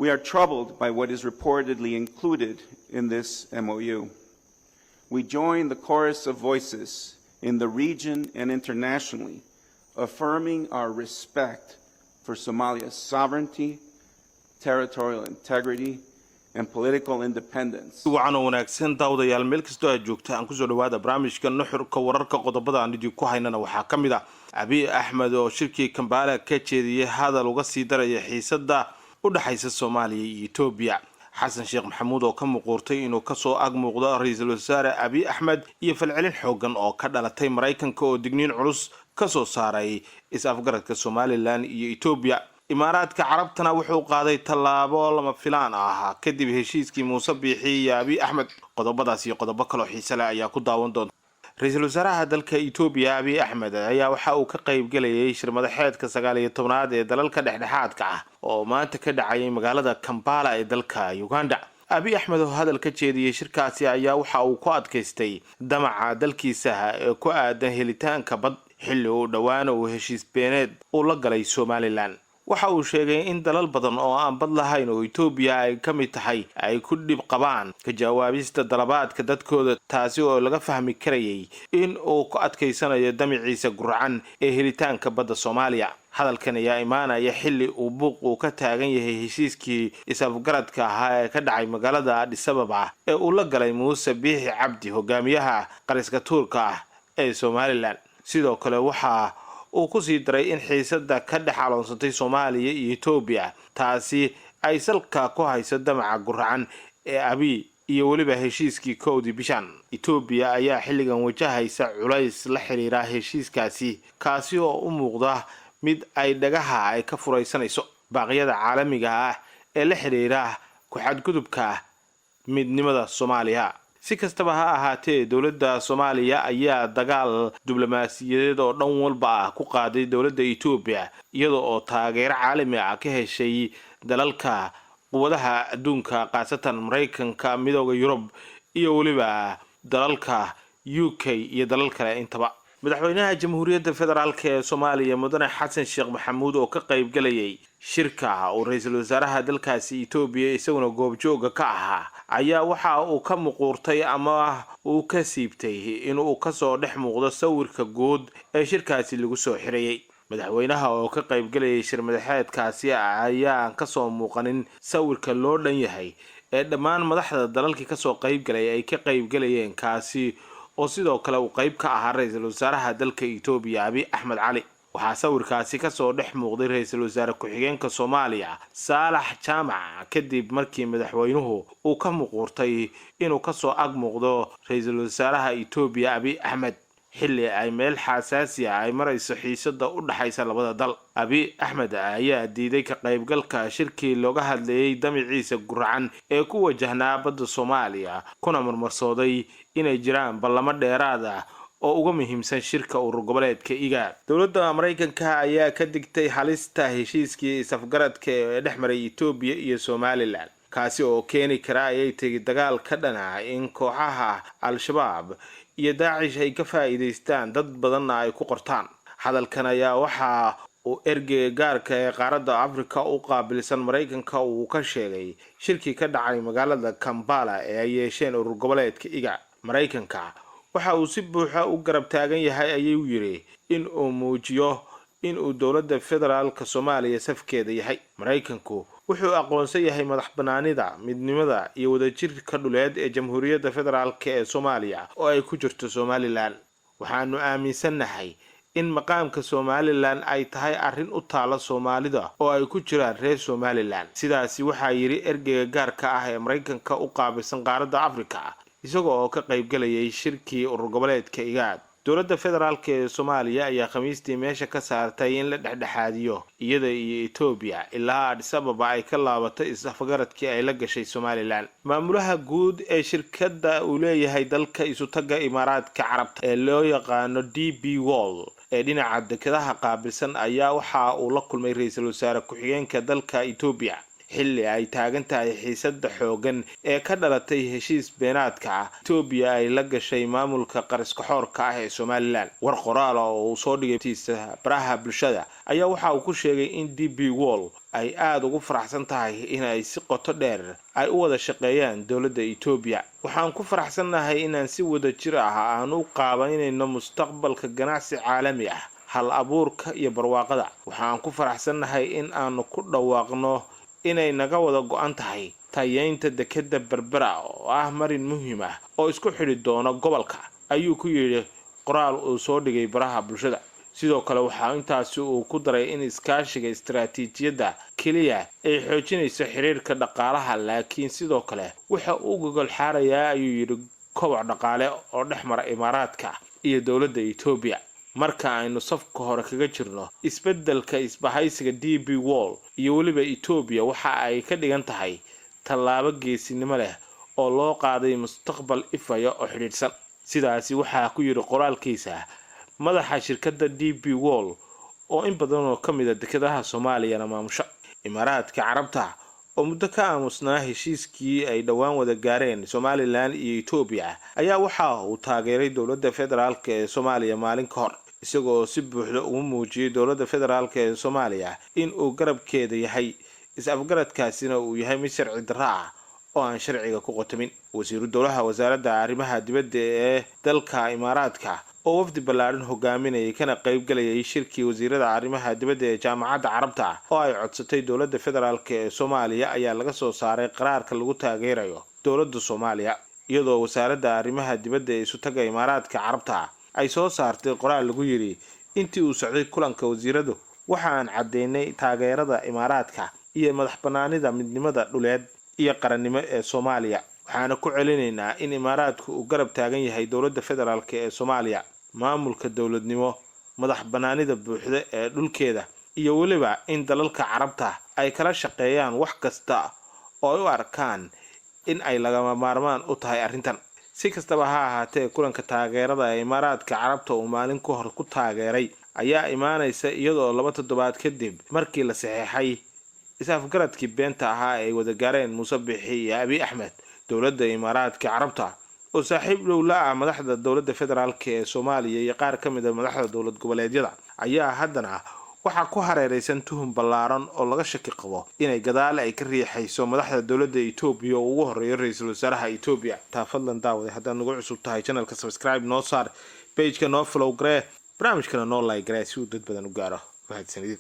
We are troubled by what is reportedly included in this MOU. We join the chorus of voices in the region and internationally, affirming our respect for Somalia's sovereignty, territorial integrity, and political independence. Wacan oo wanaagsan, daawadayaal, meel kastoo aad joogta aan kusoo dhawaada barnaamijka Nuxurka Wararka. Qodobada aan idinku haynana waxaa ka mid ah Abiy Axmed oo shirkii Kambaala ka jeediyey hadal uga sii daraya xiisada u dhexaysa Soomaaliya iyo Etoobiya, Xasan Sheekh Maxamuud oo ka muquurtay inuu kasoo ag muuqdo ra-iisul wasaare Abiy Axmed, iyo falcelin xoogan oo ka dhalatay Maraykanka oo digniin culus kasoo saaray is-afgaradka Somaliland iyo Etoobiya. Imaaraadka Carabtana wuxuu qaaday tallaabo lama filaan ah kadib heshiiskii Muuse Biixi iyo Abiy Axmed. Qodobadaas iyo qodobo kaloo xiise leh ayaa ku daawan doonta. Ra-iisul wasaaraha dalka Etoobiya Abiy Axmed ayaa waxa uu ka qaybgelayay shirmadaxeedka 19aad ee dalalka dhexdhexaadka ah oo maanta ka dhacayay magaalada Kambala ee dalka Uganda. Abiy Axmed oo hadal ka jeediyey shirkaasi ayaa waxa uu ku adkaystay damaca dalkiisa ee ku aadan helitaanka bad, xilli uu dhowaana uu heshiis beeneed uu la galay Somaliland. Waxa uu sheegay in dalal badan oo aan bad lahayn oo Etoobiya ay ka mid tahay ay ku dhib qabaan ka jawaabista dalabaadka dadkooda, taasi oo laga fahmi karayay in uu ku adkaysanayo damiciisa guracan ee helitaanka badda Soomaaliya. Hadalkan ayaa imaanaya xilli uu buuq uu ka taagan yahay heshiiskii is-afgaradka ahaa ee ka dhacay magaalada Addis Ababa ee uu la galay Muuse Biixi Cabdi, hogaamiyaha qariska tuurka ah ee Somaliland. Sidoo kale waxa uu kusii daray in xiisada ka dhex aloonsantay Soomaaliya iyo Etoobiya taasi ay salka ku hayso damaca guracan ee Abiy iyo weliba heshiiskii 1dii bishan. Etoobiya ayaa xilligan wajahaysa culays la xiriira heshiiskaasi, kaasi oo u muuqda mid ay dhagaha ay ka furaysanayso baaqyada caalamiga ah ee la xiriira ku-xadgudubka midnimada Soomaaliya. Si kastaba ha ahaatee, dowladda Soomaaliya ayaa dagaal diblomaasiyadeed oo dhan walba ah ku qaaday dowladda Etoobiya, iyada oo taageero caalami ah ka heshay dalalka quwadaha adduunka, khaasatan Maraykanka, Midooda Yurub iyo weliba dalalka UK iyo dalal kale intaba. Madaxweynaha Jamhuuriyadda Federaalka ee Soomaaliya, Mudane Xasan Sheekh Maxamuud, oo ka qaybgalayay shirka uu ra-iisul wasaaraha dalkaasi Etoobiya isaguna goobjooga ka ahaa, ayaa waxa uu ka muquurtay ama uu ka siibtay inuu kasoo dhex muuqdo sawirka guud ee shirkaasi lagu soo xirayay. Madaxweynaha oo ka qaybgalayay shir madaxeedkaasi ayaan kasoo muuqanin sawirka loo dhan yahay ee dhammaan madaxda dalalkii kasoo qaybgalay ay ka qaybgalayeen, kaasi oo sidoo kale uu qayb ka ahaa ra-iisul wasaaraha dalka Etoobiya Abiy Axmed Cali. Waxaa sawirkaasi kasoo dhex muuqday ra-iisul wasaare ku-xigeenka Soomaaliya Saalax Jaamac, kadib markii madaxweynuhu uu ka muquurtay inuu kasoo ag muuqdo ra-iisul wasaaraha Etoobiya Abiy Axmed, xilli ay meel xasaasi ah ay marayso xiisada u dhaxaysa labada dal. Abiy Axmed ayaa diiday ka qaybgalka shirkii looga hadlayay damiciisa guracan ee ku wajahnaa badda Soomaaliya, kuna marmarsooday inay jiraan ballamo dheeraad ah oo uga muhiimsan shirka urur goboleedka IGAD. Dowladda Maraykanka ayaa ka digtay halista heshiiskii is-afgaradka ee dhex maray Etoobiya iyo Somaliland, kaasi oo keeni kara, ayay tegi, dagaal ka dhan ah in kooxaha Al-Shabaab iyo Daacish ay ka faa'iidaystaan, dad badanna ay ku qortaan. Hadalkan ayaa waxa uu ergeyga gaarka ee qaaradda Africa u qaabilsan Maraykanka uu ka sheegay shirkii ka dhacay magaalada Kambala ee ay yeesheen urur goboleedka IGAD. Maraykanka waxa uu si buuxa u garab taagan yahay, ayuu yidhi, in uu muujiyo in uu dowladda federaalka Soomaaliya safkeeda yahay. Maraykanku wuxuu aqoonsan yahay madax banaanida, midnimada iyo wadajirka dhuleed ee Jamhuuriyadda Federaalka ee Soomaaliya oo ay ku jirto Somaliland. Waxaanu aaminsannahay in maqaamka Somaliland ay tahay arrin u taala Soomaalida oo ay ku jiraan reer Somaliland. Sidaasi waxaa yidhi ergeyga gaarka ah ee Maraykanka u qaabilsan qaaradda Africa, isaga oo ka qaybgalayay shirkii urur goboleedka IGAD. Dowladda federaalka ee Soomaaliya ayaa Khamiistii meesha ka saartay in la dhexdhexaadiyo iyada iyo Etoobiya ilaa Addis Ababa ay ka laabatay is-afgaradkii ay la gashay Somaliland. Maamulaha guud ee shirkadda uu leeyahay dalka Isutaga Imaaraadka Carabta ee loo yaqaano DP World ee dhinaca dekedaha qaabilsan ayaa waxa uu la kulmay ra-iisul wasaare ku-xigeenka dalka Etoobiya. Xilli ay taagan tahay xiisada xoogan ee ka dhalatay heshiis beenaadka ah Etoobiya ay la gashay maamulka qariskaxoorka ah ee Somalilan. War qoraala oo uu soo dhigay tiisa baraha bulshada ayaa waxa uu ku sheegay in DP World ay aada ugu faraxsan tahay in ay si qoto dheer ay u wada shaqeeyaan dowladda Etoobiya. "Waxaan ku faraxsannahay inaan si wada jir ah aan u qaabaynayno mustaqbalka ganacsi caalami ah, hal abuurka iyo barwaaqada. Waxaan ku faraxsannahay in aanu ku dhawaaqno inay naga wada go-an tahay tayeynta dekeda Berbera oo ah marin muhiim ah oo isku xidhi doona gobolka," ayuu ku yidhi qoraal uu soo dhigay baraha bulshada. Sidoo kale waxaa intaasi uu ku daray in iskaashiga istaraatiijiyadda keliya ay xoojinayso xiriirka dhaqaalaha, laakiin sidoo kale waxa uu gogol xaarayaa, ayuu yidhi, koboc dhaqaale oo dhex mara Imaaraadka iyo dowladda Etoobiya. "Marka aynu safka hore kaga jirno isbeddelka isbahaysiga DP World iyo weliba Etoobiya, waxa ay ka dhigan tahay tallaabo geesinimo leh oo loo qaaday mustaqbal ifaya oo xidhiidhsan," sidaasi waxaa ku yidhi qoraalkiisa madaxa shirkadda DP World oo in badan oo ka mid a dekedaha Soomaaliyana maamusha. Imaaraadka Carabta oo muddo ka aamusnaa heshiiskii ay dhowaan wada gaareen Somalilan iyo Etoobiya ayaa waxa uu taageeray dowladda federaalka ee Soomaaliya maalin ka hor, isagoo si buuxda ugu muujiyey dowladda federaalka ee Soomaaliya in uu garabkeeda yahay, is-afgaradkaasina uu yahay mid sharci darro ah oo aan sharciga ku qotamin. Wasiiru dowlaha wasaaradda arrimaha dibadda ee dalka Imaaraadka oo wafdi ballaaran hogaaminayay kana qaybgalayay shirkii wasiirada arrimaha dibadda ee Jaamacadda Carabta oo ay codsatay dowladda federaalk ee Soomaaliya ayaa laga soo saaray qaraarka lagu taageerayo dowladda Soomaaliya, iyadoo wasaaradda arrimaha dibadda ee Isutaga Imaaraadka Carabta ay soo saartay qoraal lagu yidhi: "Intii uu socday kulanka wasiiradu, waxa aan caddeynay taageerada Imaaraadka iyo madax banaanida, midnimada dhuleed iyo qarannimo ee Soomaaliya. Waxaana ku celinaynaa in Imaaraadku uu garab taagan yahay dowladda federaalk ee Soomaaliya, maamulka dowladnimo, madax banaanida buuxda ee dhulkeeda iyo weliba in dalalka Carabta ay kala shaqeeyaan wax kasta oo ay u arkaan in ay lagama maarmaan u tahay arrintan." Si kastaba ha ahaatee, kulanka taageerada ee Imaaraadka Carabta uu maalin ka hor ku taageeray ayaa imaanaysa iyadoo 2 toddobaad kadib markii la saxeexay is-afgaradkii beenta ahaa ay wada gaareen Muuse Bixi iyo Abiy Axmed. Dowladda Imaaraadka Carabta oo saaxiib dhow la ah madaxda dowladda federaalk ee Soomaaliya iyo qaar ka mid a madaxda dowlad goboleedyada ayaa haddana waxaa ku hareereysan tuhun ballaaran oo laga shaki qabo inay gadaal ay ka riixayso madaxda dowladda Etoobiya oo ugu horeeyo ra-iisul wasaaraha Etoobiya. Taa fadlan daawaday, haddaad nagu cusub tahay channelka, subscribe noo saar, pageka noo follow garee, barnaamijkana noo like garee si uu dad badan u gaaro. Mahadsanidid.